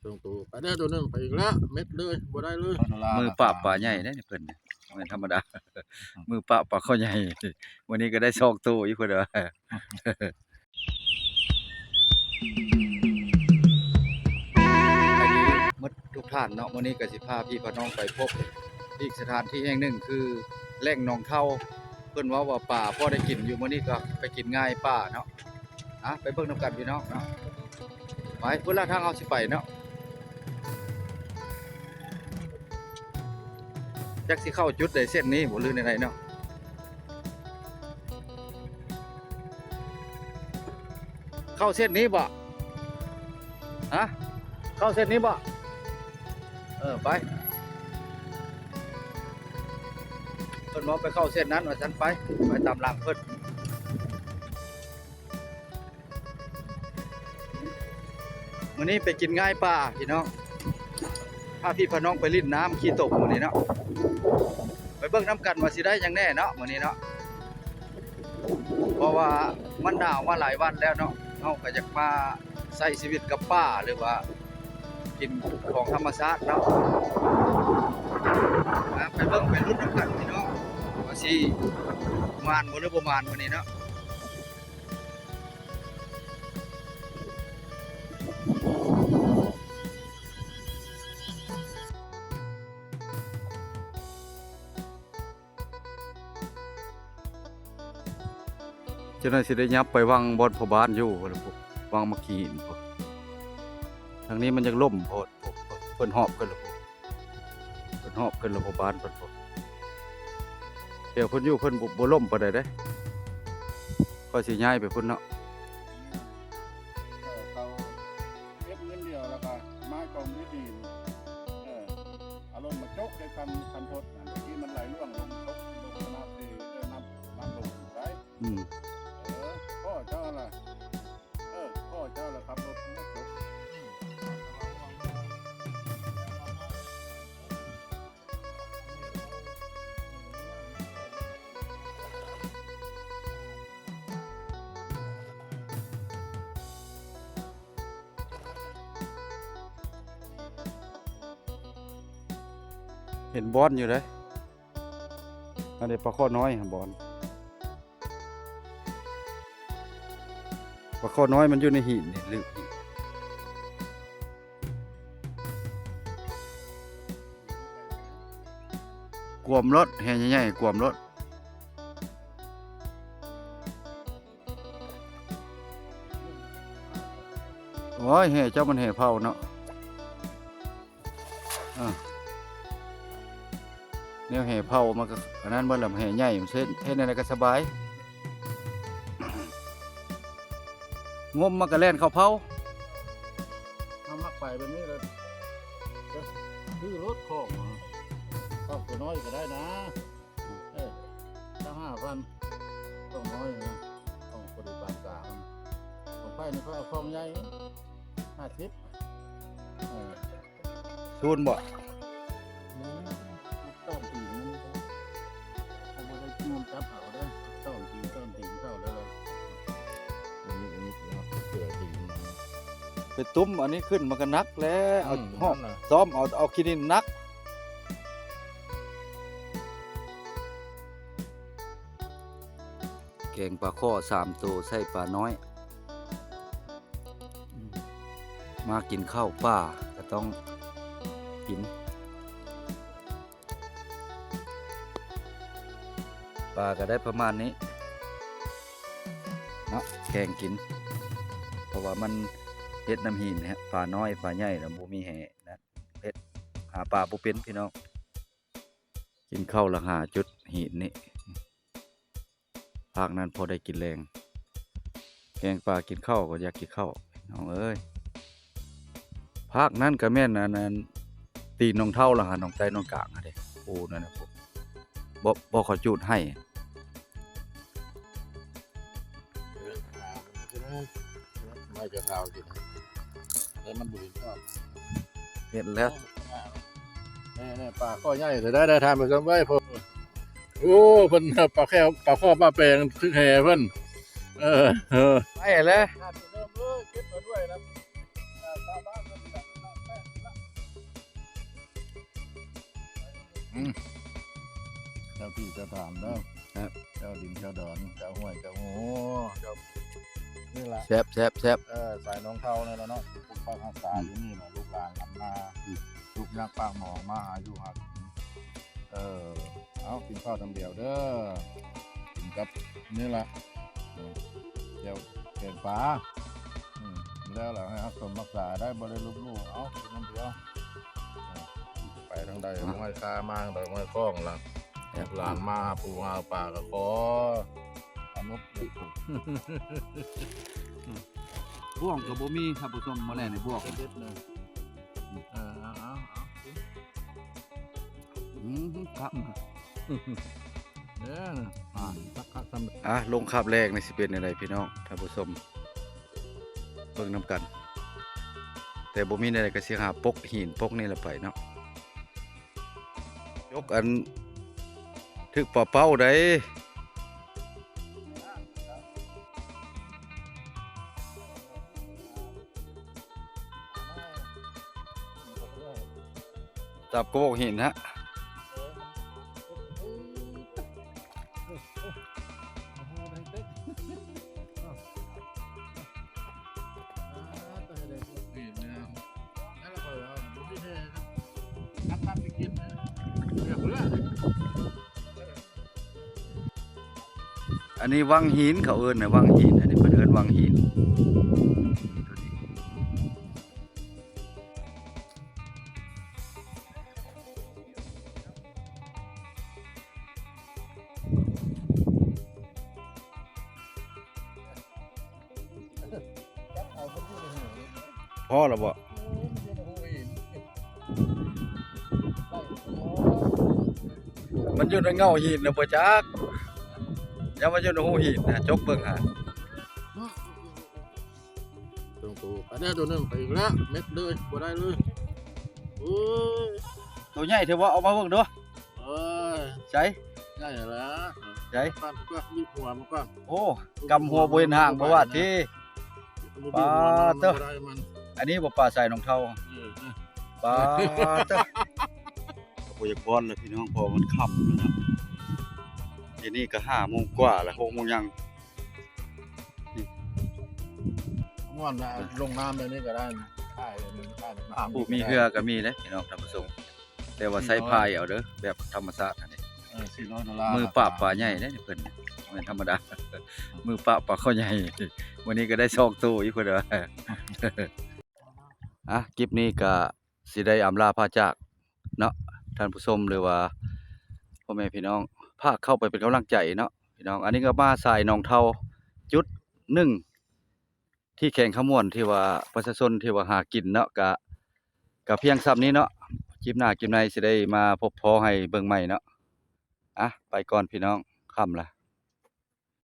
ສອງໂຕ ໄປແລ້ວໂຕໜຶ່ງ ໄປອີກແລ້ວ ເມັດເລີຍ ບໍ່ໄດ້ເລີຍ. ມືປາບປາໃຫຍ່ເດ້ນີ້ເພິ່ນ ບໍ່ແມ່ນທຳມະດາ ມືປາບປາຄໍໃຫຍ່. ມື້ນີ້ກໍໄດ້ສອງໂຕອີກເພິ່ນວ່າ. ສະບາຍດີໝົດທຸກທ່ານເນາະ, ມື້ນີ້ກໍຊິພາພີ່ພານ້ອງໄປພົບອີກສະຖານທີ່ແຫ່ງໜຶ່ງ ຄືແຫຼ່ງໜອງເທົາ. ເພິ່ນເວົ້າວ່າປາພໍໄດ້ກິນຢູ່, ມື້ນີ້ກໍໄປກິນງ່າຍປາເນາະ. ອ່ະ ໄປເບິ່ງນຳກັນພີ່ນ້ອງເນາະ. ໄປ ພຸ້ນລະທາງເຮົາຊິໄປເນາະ. ຈັກຊິເຂົ້າຈຸດໃດ ເສັ້ນນີ້ບໍ່ ຫຼືແນວໃດເນາະ. ເຂົ້າເສັ້ນນີ້ບໍ່? ຮະ? ເຂົ້າເສັ້ນນີ້ບໍ່? ເອີ ໄປ. ເພິ່ນເວົ້າໄປເຂົ້າເສັ້ນນັ້ນວ່າຊັ້ນ. ໄປ ໄປຕາມຫຼັງເພິ່ນ. ມື້ນີ້ໄປກິນງ່າຍປາພີ່ນ້ອງ, ພາພີ່ພານ້ອງໄປຫຼິ້ນນ້ຳຂີ້ຕົມມື້ນີ້ເນາະ. ໄປເບິ່ງນຳກັນວ່າຊິໄດ້ຫຍັງແດ່ເນາະມື້ນີ້ເນາະ, ເພາະວ່າມັນໜາວມາຫຼາຍວັນແລ້ວເນາະ. ເຮົາກໍຢາກມາໃຊ້ຊີວິດກັບປ່າ ຫຼືວ່າກິນຂອງທຳມະຊາດເນາະ. ອ່າ ໄປເບິ່ງໄປລຸ້ນນຳກັນພີ່ນ້ອງ ວ່າຊິໝານບໍ່ ຫຼືບໍ່ໝານມື້ນີ້ເນາະ. ເຈົ້າໜ້າຊິໄດ້ຫຍັບໄປວັງບ່ອນພໍ່ບ້ານຢູ່ພຸ້ນລະ ວັງໝາກຂີ້ຫີນພຸ້ນ. ທາງນີ້ມັນຍັງລົມໂພດ ເພິ່ນຮອບຂຶ້ນລະ ເພິ່ນຮອບຂຶ້ນລະພໍ່ບ້ານເພິ່ນພຸ້ນ. ແຖວເພິ່ນຢູ່ເພິ່ນບໍ່ ບໍ່ລົມປານໃດເດ້. ຂ້ອຍຊິຍ້າຍໄປພຸ້ນເນາະ. ເອີ ເຂົາເກັບເງິນດຽວແລ້ວກໍມາກອງທີ່ດິນ. ເອີ ເອົາລົມມາຈົກໃສ່ຄັນ ຄັນທົດນັ້ນ ທີ່ມັນໄຫຼລ່ວງລົງຕົກລົງນ້ຳເຊ ເອີ ນ້ຳ ນ້ຳລົງໄດ້. ອືມ ເອີ ພໍ່ເຈົ້າລະ ເອີ ພໍ່ເຈົ້າລະຂັບລົດມາຈົກ. ເຫັນບ່ອນຢູ່ເດ້. ອັນນີ້ປາຄໍນ້ອຍຫັ້ນບ່ອນ ປາຄໍນ້ອຍມັນຢູ່ໃນຫີນນີ້ ລຶກ. ກວມໂລດ ແຫໃຫຍ່ໆ ກວມໂລດ. ໂອ້ຍ ແຫເຈົ້າມັນແຫເຜົາເນາະ. ເອີ ແນວແຫເຜົາມັນກໍອັນນັ້ນເບິດລະ ແຫໃຫຍ່ ມັນເຮັດ ເຮັດແນວໃດກໍສະບາຍ. ງົມມັນກໍແລ່ນເຂົ້າເຜົາ. ເຮົາມັກໄປແບບນີ້ລະ ຄືລົດຂອງ ຄອບຄົວນ້ອຍກໍໄດ້ນະ. ເອີ ຊາວຫ້າພັນ ຂອງນ້ອຍນະ ຂອງຜູ້ໂດຍສານກາງ. ຂອງຂ້ອຍນີ້ ຂ້ອຍເອົາຂອງໃຫຍ່ ຫ້າສິບ. ເອີ ສູນບໍ່? ແມ່ນ ຕ້ອງຕີນມັນ ເຮົາບໍ່ໄດ້ງວມຈັບເອົາເດີ້ ຕ້ອງຕີນ ຕ້ອງຕີນເຂົ້າໄດ້ເລີຍ. ອັນນີ້ ອັນນີ້ເສືອຕີນ ໄປຕຸ້ມອັນນີ້ຂຶ້ນ ມັນກໍໜັກແຫຼະ. ເອົາ ອືມ ຫອບ ນັ້ນນະ ຊ້ອມເອົາ ເອົາຂີ້ດິນໜັກ. ແກງປາຄໍສາມໂຕ ໃສ່ປານ້ອຍ. ມາກິນເຂົ້າປ່າກໍຕ້ອງກິນ ປາກໍໄດ້ປະມານນີ້ເນາະ ແກງກິນ ເພາະວ່າມັນເຮັດນ້ຳຫີນແຮະ ປານ້ອຍປາໃຫຍ່ລະບໍ່ມີແຮ່ນະ ເຮັດຫາປາບໍ່ເປັນພີ່ນ້ອງ. ກິນເຂົ້າລະຫາຈຸດຫີນນີ້ ພາກນັ້ນພໍໄດ້ກິນແລງ ແກງປາ ກິນເຂົ້າກໍຢາກກິນເຂົ້າ ນ້ອງເອີຍ. ພາກນັ້ນກໍແມ່ນອັນ ອັນຕີນນ້ອງເຖົ້າລະຫາ ນ້ອງໃຕ້ນ້ອງກາງຫັ້ນເດ້ ໂອ້ ນັ້ນນະ ບໍ່ ບໍ່ຂໍຈູດໃຫ້. ໄມ້ຈະເທົາກິນ ແຕ່ມັນບໍ່ເຫັນຊອບ ເຫັນແລ້ວ. ແນ່ໆ ປາຄໍໃຫຍ່ ໄດ້ ໄດ້ ທ່ານຜູ້ຊົມເອີຍ. ໂອ້ ເພິ່ນປາແຂ້ວ ປາຄໍປາແປງຖືກແຫເພິ່ນ. ເອີ ເອີ ໄປແລ້ວ ເກັບມາດ້ວຍນະ. ເຈົ້າທີ່ເຈົ້າທາງເດີ ແມ່ນ ເຈົ້າດິນເຈົ້າດອນ ເຈົ້າຫ້ວຍເຈົ້າຮູ ເຈົ້າ ນີ້ລະ ແຊບໆໆ ເອີ ສາຍໜອງເທົານີ້ລະເນາະ ປົກປັກຮັກສາ ອືມ ຢູ່ນີ້ລະ ລູກຫຼານລຳນາ ອືມ ທຸກຍາກປາກໝອງ ມາຫາຢູ່ຫາກິນ ເອີ ເອົາ ກິນເຂົ້ານຳດຽວເດີ ກິນກັບນີ້ລະ ອືມ ແຈ່ວແກງປາ ອືມ ແລ້ວລະໃຫ້ຮັກສົມຮັກສາໄດ້ ບໍ່ໄດ້ລົບຫຼູ່ ເອົາ ກິນນຳດຽວ ອືມ ໄປທາງໃດ ອືມ ຫ້ວຍຄາມາທາງໃດ ຫ້ວຍຄອງລະ ແມ່ນ ລູກຫຼານມາຫາປູຫາປາກະຂໍອະນຸ ບ່ວງກະບໍ່ມີ ທ່ານຜູ້ຊົມ ມື້ແລງນີ້ ບ່ວງ ເດັດເລີຍ ເອີ ເອົາໆໆ ອືມ ຄັບ ເອີ ຜ່ານ ຄັກໆ ສຳເລັດ ອ່ະ ລົງຄາບແລງນີ້ຊິເປັນແນວໃດພີ່ນ້ອງ ທ່ານຜູ້ຊົມ ເບິ່ງນຳກັນ ແຕ່ບໍ່ມີແນວໃດກະຊິຫາປົກຫີນປົກນີ້ລະໄປເນາະ ຈົກອັນ ຖືກປາເປົ້າໃດ ຈັບກະບອກຫີນຮະ ອັນນີ້ວັງຫີນ ເຂົາເອີ້ນນະ ວັງຫີນ ອັນນີ້ເພິ່ນເອີ້ນວັງຫີນ. ພໍແລ້ວບໍ່? ມັນຢູ່ໃນເຫງົ້າຫີນນະ ບໍ່ຈັກ ຢ່າມາຢູ່ໃນຮູຫີນນະ ຈົກເບິ່ງຫັ້ນ. ສອງໂຕ ອັນນີ້ໂຕໜຶ່ງໄປອີກແລ້ວ ເມັດເລີຍ ບໍ່ໄດ້ເລີຍ. ໂອ້ຍ ໂຕໃຫຍ່ແທ້ບໍ່? ເອົາມາເບິ່ງດູ. ໂອ້ຍ ໃສ? ໃຫຍ່ແລ້ວ ໃສ? ປັ້ນກໍມີຫົວມັນກ່ອນ. ໂອ້ ກຳຫົວບໍ່ເຫັນຫາງບໍ່ວ່າຕິ. ປາດເຕີ ອັນນີ້ບໍ່ປາສາຍໜອງເທົາ. ເອີ ປາດເຕີ ບໍ່ຢາກປ້ອນແລ້ວພີ່ນ້ອງ ເພາະມັນຄ່ຳແລ້ວນະ. ດຽວນີ້ກໍຫ້າໂມງກວ່າແລ້ວ ຫົກໂມງຍັງ. ມ່ວນນະ ລົງນ້ຳແບບນີ້ກໍໄດ້ນະ ພາຍ ພາຍນ້ຳ ຜູ້ມີເຮືອກໍມີເດ້ພີ່ນ້ອງທ່ານຜູ້ຊົມ ແຕ່ວ່າໃຊ້ພາຍເອົາເດີ ແບບທຳມະຊາດຫັ້ນເດ້. ເອີ ສີ່ຮ້ອຍໂດລາ ມືປາບປາໃຫຍ່ເດ້ເພິ່ນ ບໍ່ແມ່ນທຳມະດາ ມືປາບປາຄໍໃຫຍ່. ມື້ນີ້ກໍໄດ້ສອງໂຕອີກເພິ່ນວ່າ. ອ່ະ ຄລິບນີ້ກໍ ຊິໄດ້ອຳລາພາຈາກເນາະ ທ່ານຜູ້ຊົມ ຫຼືວ່າພໍ່ແມ່ພີ່ນ້ອງ ພາກເຂົ້າໄປເປັນກຳລັງໃຈເນາະພີ່ນ້ອງ. ອັນນີ້ກໍມາສາຍໜອງເທົາຈຸດໜຶ່ງ ທີ່ແຂວງຄຳມ່ວນ ທີ່ວ່າປະຊາຊົນທີ່ວ່າຫາກິນເນາະ. ກະ ກະພຽງສ່ຳນີ້ເນາະ ຄລິບໜ້າຄລິບໃນຊິໄດ້ມາພົບພໍ້ໃຫ້ເບິ່ງໃໝ່ເນາະ. ອ່ະ ໄປກ່ອນພີ່ນ້ອງ ຄ່ຳລະ.